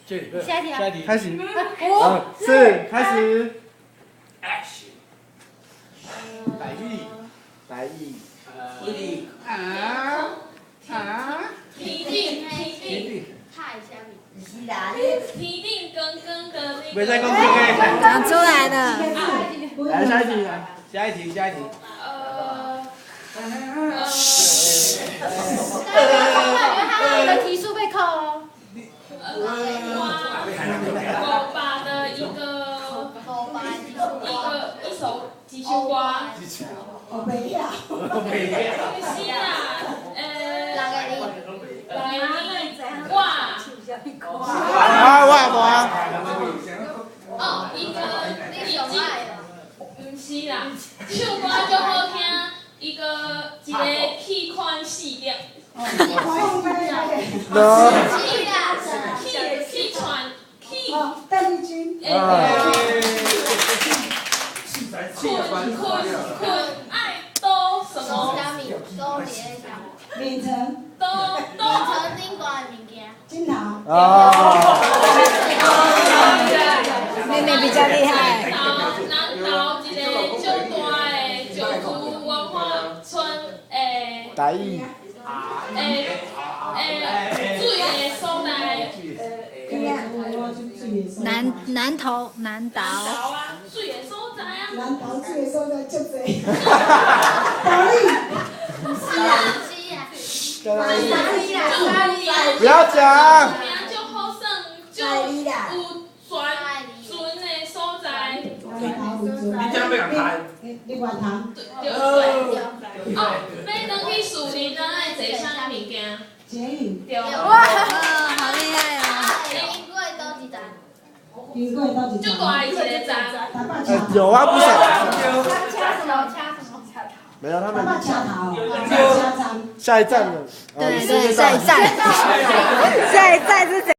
下一題啊。下一題。開始。五、四，開始。 Action。白玉，白玉。啊啊！天頂天頂天頂光光的那個。袂使講這個。講出來了。來下一題，來。下一題，下一題。大家不要講話，因為他那個題數被扣哦。五百的一個一首一首歌。我袂曉。我袂曉。不是啦，來我。啊，我無啊。哦，一個已經，毋是啦，唱歌足好聽，一個一個氣喘四點。喏。氣氣喘氣。鄧麗君。困困困愛倒什麼？眠床。倒倒。枕頭。啊。妹妹比較厲害。南投一個足大的石厝文化村的。台語。水的所在。南南投南投。南投啊，水的所在啊。南投水的所在足濟。道理。不要講。名足好耍，足有船船的所在。你這欲共開？你源頭。對對。哦，欲轉去樹林，咱愛坐啥物件？捷運。對。哇，好厲害哦！經過佗一足大一個站。有啊，不少。什麼？沒有，他們。台北車頭。車站。下一站了。對對，下一站。下一站是誰？